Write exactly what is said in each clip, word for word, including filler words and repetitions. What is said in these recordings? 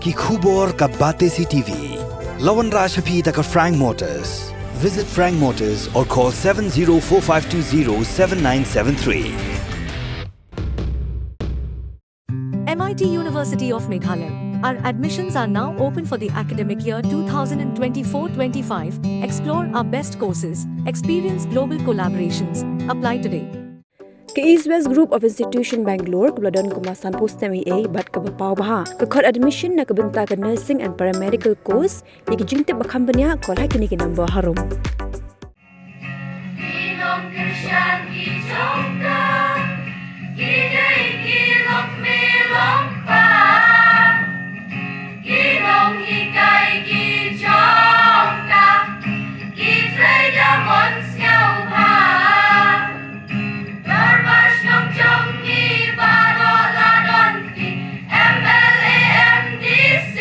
Ki khubor ka Batesi T V. La wanrah sha phi da ka Frank Motors. Visit Frank Motors or call seven zero four five two zero seven nine seven three. M I T University of Meghalaya. Our admissions are now open for the academic year two thousand twenty-four twenty-five. Explore our best courses, experience global collaborations. Apply today. Ka East West Group of Institution Bangalore, kaba la don kumba sanphew snem eiei bad kaba paw bha, ka khot admission na ka bynta ka nursing and paramedical course. Ïa ki jingtip ba kham bniah, call ha kine ki number harum. Ki nongkyrshan ki jong ka, ki dei ki longkmie longkpa. Ki nonghikai ki jong ka, ki trei da mon sngewbha. Dorbar shnong jong ngi baroh la don ki M L A, M D C.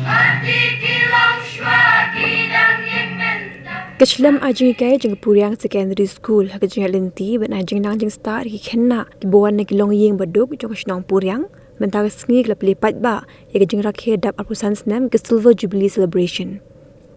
Mati ki long shuwa ki dang ïeng mynta. Ka shlem ai jinghikai jong ka Puriang Secondary School ha ka jingïaid-lynti ban ai jingnang jingstad ïa ki khynnah kiba wan na ki longïing ba duk jong ka shnong Puriang. Mynta ka sngi ka la plie paidbah ïa ka jingrakhe dap arphew san snem ka Silver Jubilee Celebration.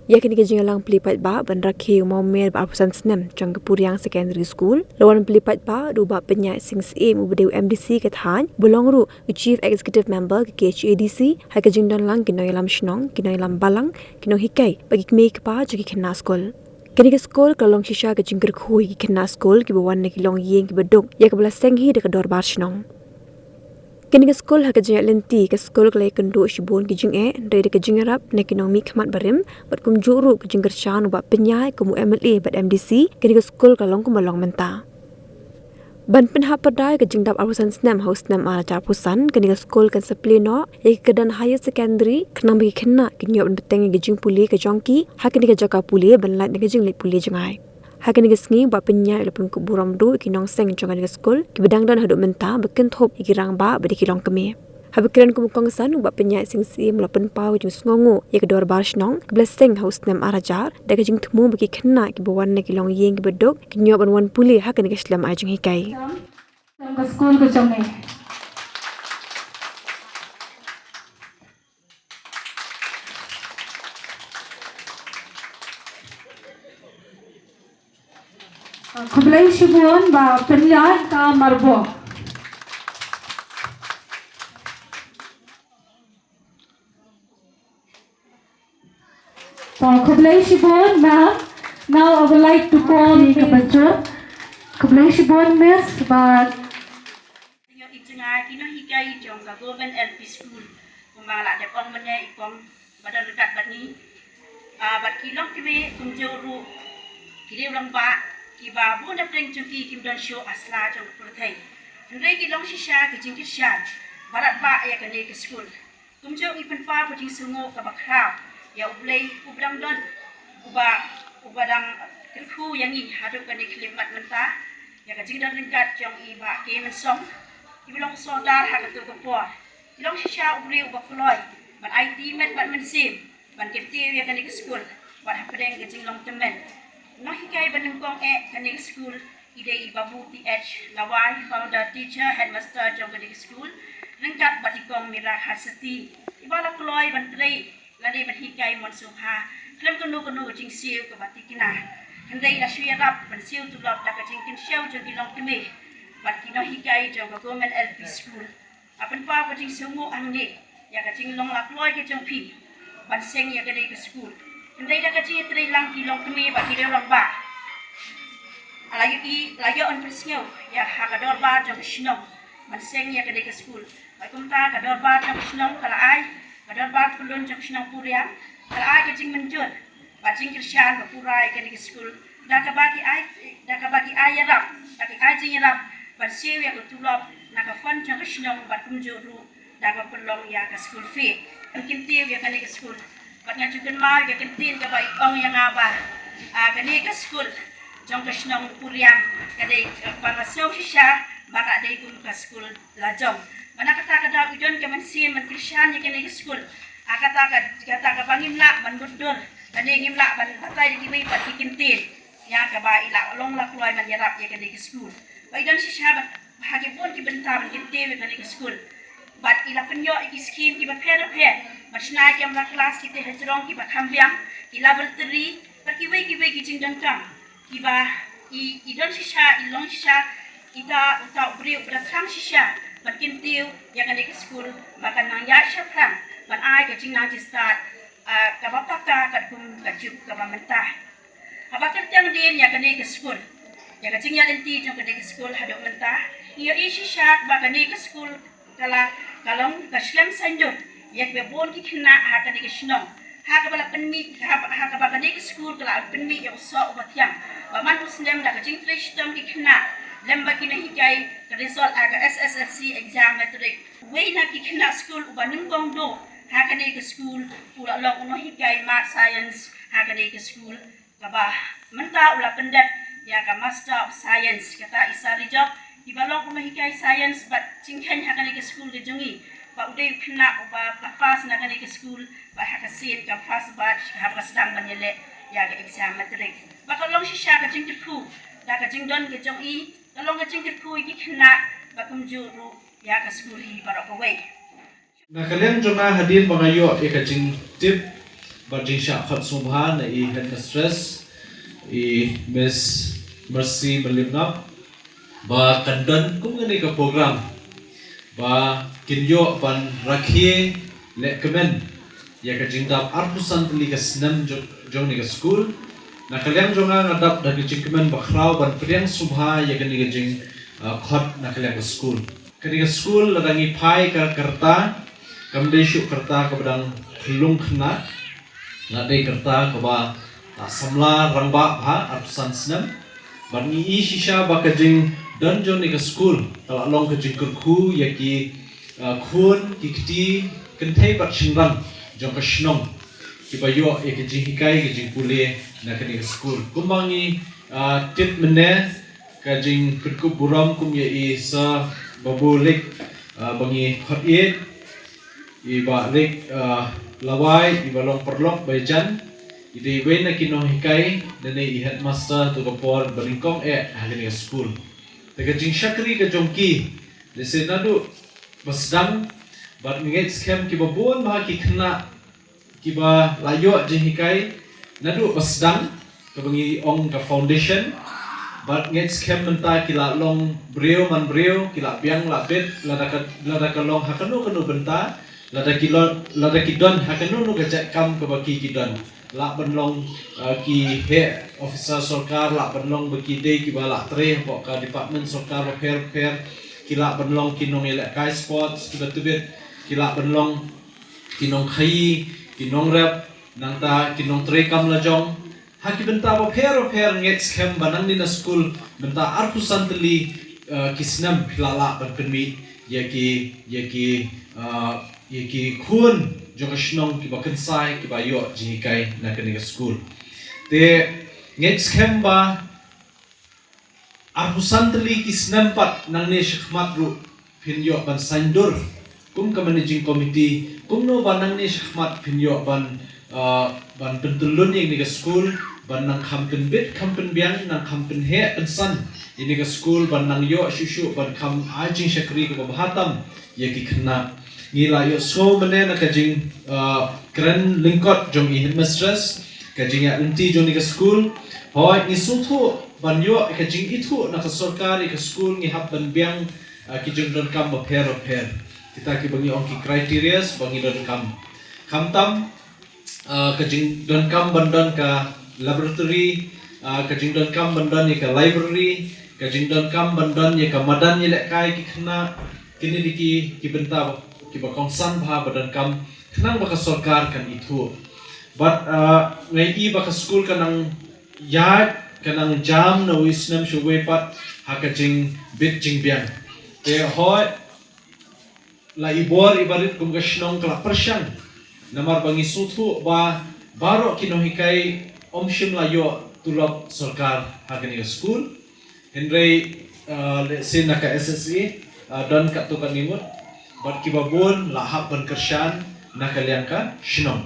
Ïa kane ka jingïalang plie paidbah ban rakhe u mawmer ba arphew san snem jong ka Puriang Secondary School, la wan plie paidbah da u Bah Pynïaid Sing Syiem uba dei u M D C ka thaiñ, uba long ruh u Chief Executive Member ka K H A D C, ha ka jingdon lang ki nongïalam shnong, ki nongïalam balang, ki nonghikai bad ki kmie ki kpa jong ki khynnah skul. Kane ka skul ka long shisha ka jingkyrkhu ïa ki khynnah skul kiba wan na ki longïing kiba duk, ïa kaba la seng hi da ka dorbar shnong. Kane ka skul ha ka jingïaid-lynti ka skul ka la ïakynduh shibun ki jingeh, hynrei da ka jingïarap na ki nongmihkhmat barim bad kumjuh ruh ka jingkyrshan u Bah Pynïaid kum u M L A bad M D C, kane ka skul ka long kumba long mynta. Ban pynhap pyrda ïa ka jingdap arphew san snem ha u snem ar hajar arphew san, kane ka skul kan sa plie noh ïa ka kyrdan higher secondary, khnang ba ki khynnah kin ïoh ban bteng ïa ka jingpule ka jong ki ha kane ka jaka pule ban lait na ka jingleit pule jngai. Ha kane ka sngi, Bah Pynïaid u la pynkup burom ruh ïa ki nongseng jong kane ka skul kiba dang don haduh mynta, ba kynthup ïa ki rangbah bad ïa ki longkmie. Haba kren kum u kongsan, u Bah Pynïaid Sing Syiem u la pynpaw ka jingsngewnguh ïa ka dorbar shnong kaba la seng ha u snem ar hajar, da ka jingthmu ba ki khynnah kiba wan na ki longïing kiba duk kin ïoh ban wan pule ha kane ka shlem ai jinghikai. Ka skul ka jong ngi. Khublei shibun Bah Pynïaid ka Marbok. Khublei shibun, ma'am. Now I would like to call ka Bachor. Khublei shibun, Miss, bad Ïoh i jngai ki nonghikai jong ka Government L P School, kumba la dep ong mynne i kong ba don ryngkat bad ngi. Ah, bad ki longkmie kumjuh ruh ki riew rangbah kiba bun na pdeng jong ki kim don shuh ha sla jong ka pyrthei. Hynrei ki long shisha ki jingkyrshan ba radbah ïa kane ka skul. Kumjuh ngi pynpaw ka jingsngewnguh kaba khraw ïa U Blei uba dang don, uba, uba dang kyrkhu ïa ngi haduh kane ka khyllipmat mynta, ïa ka jingdon ryngkat jong i Bah K. Mynsong, iba long sordar ha kato ka por. I long shisha u briew uba kloi ban aiti met bad mynsiem ban kyntiew ïa kane ka skul, wat hapdeng ka jinglong tymmen. Nonghikai ba nyngkong eh kane ka skul i dei i Babu T H Lawai, founder, teacher, headmaster jong kane ka skul, ryngkat bad i kong Mira Kharsati, iba la kloi ban trei lane ban hikai mon sngewbha khlem kano kano ka jingsiew kaba thikna. Hynrei la shu ïarap ban siew tulop da ka jingkynshew jong ki longkmie bad ki nonghikai jong ka Government L P School. Nga pynpaw ka jingsngewnguh hangne ïa ka jinglong la kloi ka jong phi ban seng ïa kane ka skul. Hynrei da ka jingïatreilang ki longkmie bad ki riew rangbah, la ïoh i, la ïoh yn pynsngew ïa ha ka dorbar jong ka shnong ban seng ïa kane ka skul. Bad kumta ka dorbar jong ka shnong ka la ai, ka dorbar pyllun jong ka shnong Puriang ka la ai ka jingmynjur bad jingkyrshan ba pura ïa kane ka skul, da kaba ki ai, da kaba ki ai ïarap, da ki ai jingïarap ban siew ïa ka tulop na ka fund jong ka shnong bad kumjuh ruh da kaba pynlong ïa ka school fee ban kyntiew ïa kane ka skul. Bad nga ju kynmaw ïa ka ktien kaba i ong ïa nga ba, ah, kane ka skul jong ka shnong Puriang ka dei kaba nga sngew shisha ba ka dei kum ka skul la jong. Bad na kata ka daw i don ka mynsiem ban kyrshan ïa kane ka skul. Ah, kata ka, kata kaba ngim lah ban mutdur lane ngim lah ban batai da kiwei pat ki ktien ïa kaba i la long la kloi ban ïarap ïa kane ka skul. Ba i don shisha bad ha ki bun ki bynta ban kyntiew ïa kane ka skul. Bad i la Pynïoh ïa ki skim kiba pher bapher, ban shna ki kamra klas, ki tei hajrong kiba kham biang, ki laboratory, bad kiwei kiwei ki jingdonkam kiba i, i don shisha, i long shisha, ita uta u briew uba da thrang shisha ban kyntiew ïa kane ka skul ba kan nang ïaid shaphrang ban ai ka jingnang jingstad, ah, kaba paka katkum ka juk kaba mynta. Haba kyrteng dien ïa kane ka skul, ïa ka jingïalynti jong kane ka skul haduh mynta, ngi ïohi shisha ba kane ka skul ka la, ka long ka skhem saiñdur ïa kiba bun ki khynnah ha kane ka shnong, ha kaba la pynmih, ha, ha kaba kane ka skul ka la pynmih ïa u soh uba thiang, ba man u snem da ka jingtrei shitom ki khynnah lem bad ki nonghikai, ka result ha ka S S L C exam matric. Uwei na ki khynnah skul uba nyngkong duh ha kane ka skul u la long u nonghikai math science ha kane ka skul, kaba mynta u la pyndep ïa ka Master of Science. Kata i Sir Rijok, iba long u nonghikai science bad jingkheiñ ha kane ka skul ka jong ngi, ba u dei u khynnah uba la pass na kane ka skul, ba ha ka sien ka first batch, haba ka sdang ban ïaleh ïa ka exam matric. Ba ka long shisha ka jingkyrkhu da ka jingdon ka jong i, ka long ka jingkyrkhu ïa ki khynnah, ba kumjuh ruh ïa ka skul hi baroh kawei. Na ka liang jong nga, hadien ba nga ïoh ïa ka jingtip bad jingshah khot sngewbha na i headmistress, i Miss Mercy Mylliemngap, ba kan don kum kane ka program ba kin ïoh ban rakhe lehkmen ïa ka jingdap arphew san tylli ka snem jong, jong kane ka skul. Na ka liang jong nga, nga dap da ka jingkmen bakhraw ban pdiang sngewbha ïa kane ka jing, ah, khot na ka liang ka skul. Kane ka skul, lada ngi phai ka ka rta, kam dei shuh ka rta kaba dang khyllung khynnah, la dei ka rta kaba la samla rangbah bha arphew san snem. Bad ngi i shisha ba ka jingdon jong kane ka skul ka la long ka jingkyrkhu ïa ki, ah, khun, ki kti, kynthei bad shynrang jong ka shnong, kiba ïoh ïa ka jinghikai, ka jingpule na kane ka skul. Kumba ngi, ah, tip mynne, ka jingpynkup burom kum ïa i Sir Babu Lik, ah, ba ngi khot ïeit, i Bah Lik, ah, Lawai, iba long paralok ba ïajan, i dei iwei na ki nonghikai, lane i headmaster, to ka por ba nyngkong eh ha kane ka skul. Te ka jingshakri ka jong ki, lehse naduh ba sdang, bad ngeit skhem kiba bun bha ki khynnah kiba la ïoh jinghikai naduh ba sdang, kaba ngi ong ka foundation. Bad ngeit skhem mynta ki la long briew man briew, ki la biang la bit, lada ka, lada ka long ha kano kano bynta, lada ki long, lada ki don ha kano kano ka jait kam kaba ki, ki don. Lah ban long, uh, ki heh officer sorkar, lah ban long ba ki dei kiba la trei hapoh ka department sorkar bapher bapher, ki lah ban long ki nongïalehkai sports kiba tbit, ki lah ban long ki nongkhaii, ki nongrep, nangta ki nongtrei kam lajong. Ha ki bynta bapher bapher, ngeit skhem ba nangne na skul mynta arphew san tylli, eh, ki snem phi la lah ban pynmih ïa ki, ïa ki, eh, ïa ki khun jong ka shnong kiba kynsai, kiba ïoh jinghikai na kane ka skul. Te ngeit skhem ba arphew san tylli ki snem pat nangne shakhmat ruh phin ïoh ban saiñdur kum ka managing committee, kumno ba nangne shakhmat phin ïoh ban, ah, ban pyntyllun ïa kane ka skul, ban nang kham pynbit kham pynbiang, nang kham pynheh pynsan ïa kane ka skul, ban nang ïoh shuh shuh ban kham ai jingshakri kaba bha tam ïa ki khynnah. Ngi la ïohsngew mynne na ka jing, ah, kren lyngkot jong i headmistress, ka jingïaid lynti jong kane ka skul. Hooid, ngi sngewthuh ban ïoh ka jingithuh na ka sorkar ïa ka skul, ngi hap ban biang, ah, ki jingdonkam bapher bapher, kita kiba ngi ong ki criteria ba ngi donkam. Khamtam, ah, ka jingdonkam ban don ka laboratory, ah, ka jingdonkam ban don ïa ka library, ka jingdonkam ban don ïa ka madan ïalehkai ki khynnah. Kine dei ki, ki bynta kiba kongsan bha ba donkam, khnang ba ka sorkar kan ithuh. Bad, ah, nga i ba ka skul kan nang ïaid, kan nang jam na uwei u snem sha uwei pat ha ka jingbit jingbiang. Te hooid, la i bor i barit kum ka shnong ka la pyrshang, namar ba ngi sngewthuh ba baroh ki nonghikai ym shym la ïoh tulop sorkar ha kane ka skul. Hynrei, ah, lehse na ka S S A, ah, don katto katne ngut, bad kiba bun la hap ban kyrshan na ka liang ka shnong,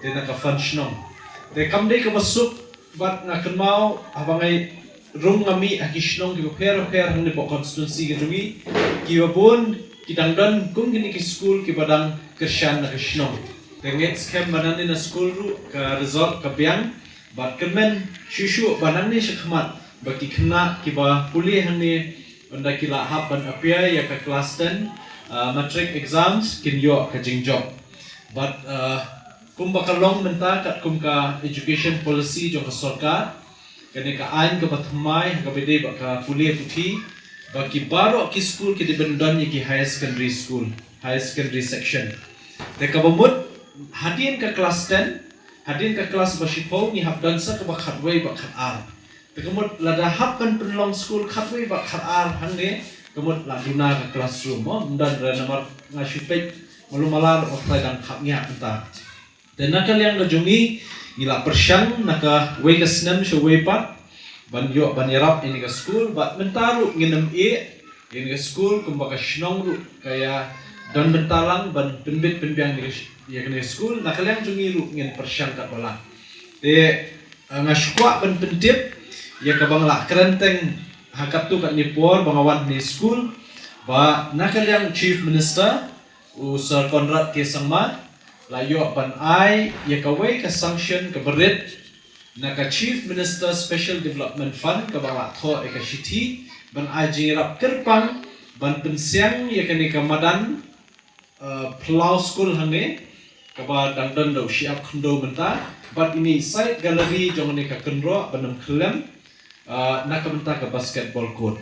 te na ka fund shnong. Te kam dei kaba suk, bad nga kynmaw haba nga rung nga mih ha ki shnong kiba pher bapher hangne hapoh constituency ka jong ngi, kiba bun Ki dang don kum kine ki skul kiba dang kyrshan na ka shnong. Te ngeit skhem ba nangne na skul ruh ka result ka biang. Bad kyrmen shuh shuh ba nangne shakhmat ba ki khynnah kiba pule hangne, ynda ki la hap ban appear ïa ka class ten, uh, matric exams, kin ïoh ka jingjop. Bad, uh, kumba ka long mynta katkum ka education policy jong ka sorkar, kane ka aiñ kaba thymmai ha kaba ïadei bad ka pule puthi, ba ki baroh ki skul ki dei ban don ïa ki higher secondary school, higher secondary section. Te kaba mut, hadien ka class ten, hadien ka class ba shiphew, ngi hap don sa kaba khatwei bad khatar. Te ka mut lada hap ban pynlong skul khatwei bad khatar hangne, ka mut la duna ka classroom, mo, ym don re namar nga shu peit malu mala ruh ba trai dang khapngiah mynta. Te na ka liang ka jong ngi, ngi la pyrshang na kawei ka snem sha kawei pat ban ïoh ban ïarap ïa kane ka skul, bad mynta ruh ngin ym ïeh, ïa kane ka skul kumba ka shnong ruh ka ïa don bynta lang ban pynbit pynbiang ïa kane ka sh-, ïa kane ka skul, na ka liang jong ngi ruh ngin pyrshang katba lah. Te, eh, nga shu kwah ban pyntip ïa kaba nga la kren teng ha katto katne por ba nga wan ha kane ka skul, ba na ka liang Chief Minister, u Sir Conrad K Sangma, la ïoh ban ai ïa kawei ka sanction kaba rit na ka Chief Minister Special Development Fund kaba la thoh ïa ka shithi ban ai jingïarap kyrpang ban pynsiang ïa kane ka madan, uh, phyllaw skul hangne, kaba dang don da u shyiap khyndew mynta, bad ine i side gallery jong kane ka kynroh ban ym khyllem, uh, na ka bynta ka basketball court.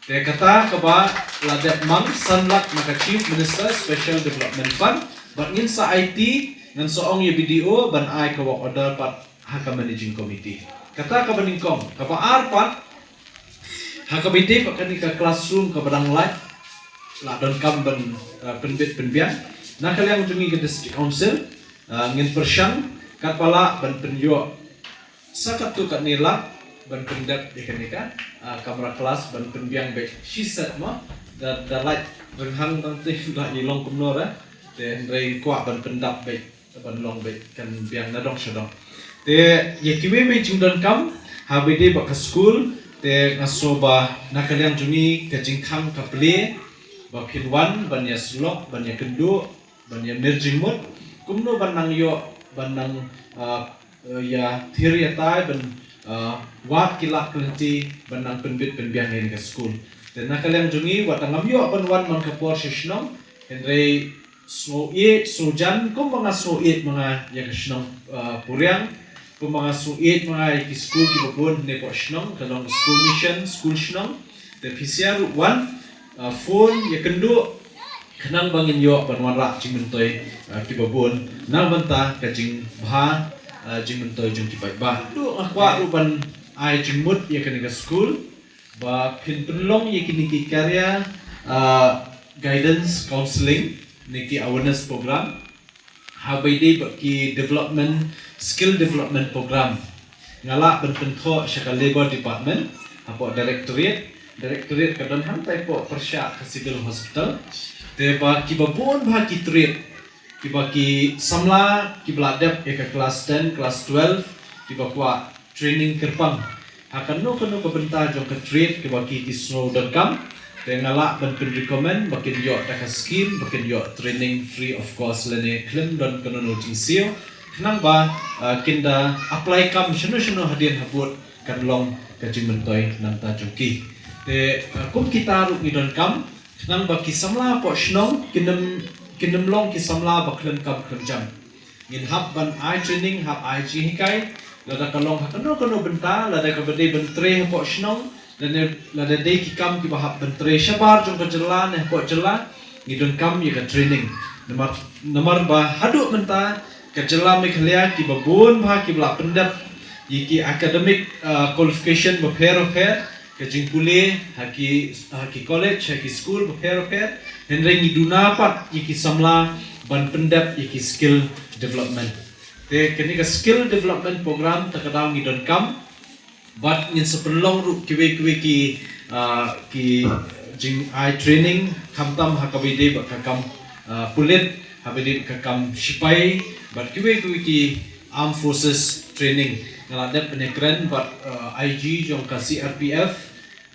Te kata kaba la dep mang san lak na ka Chief Minister Special Development Fund, bad ngin sa aiti, ngan sa ong ïa BDO ban ai ka work order pat ha ka managing committee. Kata kaba nyngkong, kaba ar pat, ha kaba ïadei bad kane ka classroom kaba dang lait, la donkam ban, uh, pynbit pynbiang. Na ka liang jong ngi ka District Council, uh, ngin pyrshang katba lah ban pynïoh sa katto katne lak ban pyndep ïa kane ka, uh, kamra class ban pynbiang beit shi set mo, da, da lait rynghang tang te la i long kumno re. Te hynrei kwah ban pyndap beit ban long beit kan biang na dong sha dong. Te ïa kiwei wei jingdonkam ha ba ïadei bad ka skul, te nga sngew ba na ka liang jong ngi ka jingkhang ka plie, ba phin wan ban ïa syllok, ban ïa kynduh, ban ïa mir jingmut, kumno ban nang ïoh, ban nang, ah, eh, ïa thied ïa tai, ban, ah, wad ki lad ki lynti ban nang pynbit pynbiang ïa kane ka skul. Te na ka liang jong ngi, wat la ngam ïoh ban wan man ka por sha shnong, hynrei sngew ïeit, sngew jan, kumba nga sngew ïeit ma nga ïa ka shnong, ah, Puriang, kumba nga sngew ïeit ma nga ïa ki skul kiba bun hangne hapoh shnong, ka long ka skul mission, skul shnong. Te phi sa ruh wan, ah, phone, ïa kynduh, khnang ba ngin ïoh ban wanrah jingmyntoi, ah, kiba bun na ka bynta ka jingbha, ah, jingmyntoi jong ki paidbah. Duh nga kwah ruh ban ai jingmut ïa kane ka skul, ba phin pynlong ïa kine ki career, ah, guidance counselling ne ki awareness program ha ba ïadei bad ki development, skill development program. Nga lah ban pynthoh sha ka Labour Department hapoh Directorate. Directorate ka don hangtai hapoh pyrshah ka Civil Hospital. Te ba kiba bun bha ki trade, kiba ki samla kiba la dep ïa ka class ten, class twelve, kiba kwah training kyrpang ha kano kano ka bynta jong ka trade kaba ki, ki sngew donkam, te nga lah ban pynrecommend ba kin ïoh da ka scheme, ba kin ïoh training free of cost lane khlem don kano kano jingsiew, khnang ba, ah, kin da apply kam shano shano hadien habud kan long ka jingmyntoi na ka bynta jong ki. Te, ah, kum kita ruh ngi donkam, khnang ba ki samla hapoh shnong kin ym, kin ym long ki samla ba khlem kam khlem jam. Ngin hap ban ai training, hap ai jinghikai, lada ka long ha kano kano bynta, lada kaba dei ban trei hapoh shnong, lada, lada dei ki kam kiba hap ban trei shabar jong ka jylla ne hapoh jylla, ngi donkam ïa ka training. Namar, namar ba haduh mynta ka jylla Meghalaya kiba bun bha kiba la pyndep ïa ki academic, ah, qualification bapher bapher, ka jingpule ha ki, ha ki college, ha ki skul bapher bapher, hynrei ngi duna pat ïa ki samla ban pyndep ïa ki skill development. Te kane ka skill development program te ka daw ngi donkam, bad ngin sa pynlong ruh kiwei kiwei ki, ah, ki jingai training, khamtam ha kaba ïadei bad ka kam, ah, pulit, ha kaba ïadei bad ka kam sipai, bad kiwei kiwei ki armed forces training. Nga la dep pynïakren bad, ah, IG jong ka CRPF,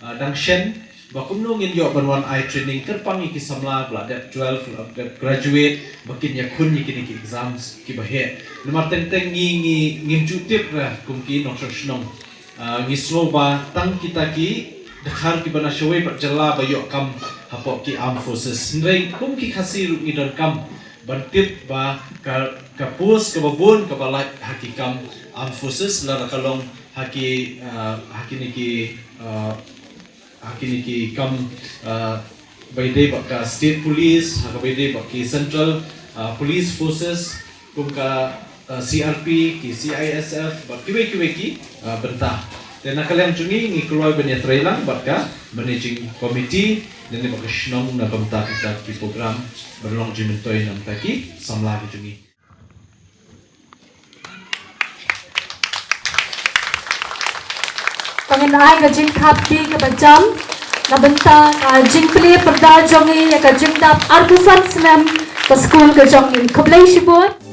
ah, dang shen, Ba kumno ngin ïoh ban wan ai training kyrpang ïa ki samla ba la dep twelve, la dep graduate, ba kin ïakhun ïa kine ki exams kiba heh. Namar teng teng ngi ngi ngim ju tip re kum ki nongshong shnong. Ah, ngi sngew ba tang kita ki dkhar kiba na shawei pat jylla ba ïoh kam hapoh ki armed forces. Hynrei kum ki Khasi ruh ngi donkam ban tip ba ka, ka post kaba bun kaba lait ha ki kam armed forces lada ka long ha ki, ah, ha kine ki, ah, ha kine ki kam, ah, ba ïadei bad ka state police, ha kaba ïadei bad ki central, ah, police forces, kum ka, ah, C R P, ki C I S F, bad kiwei kiwei ki, ah, bynta. Te na ka liang jong ngi ngi kloi ban ïatrei lang bad ka managing committee, lane bad ka shnong na ka bynta kita ki program ban long jingmyntoi na ka bynta ki samla ki jong ngi. Ba ngin ai ka jingkhapkti kaba jam na bynta ka jingplie pyrda jong ngi ïa ka jingdap arphew san snem ka skul ka jong ngi. Khublei shibun.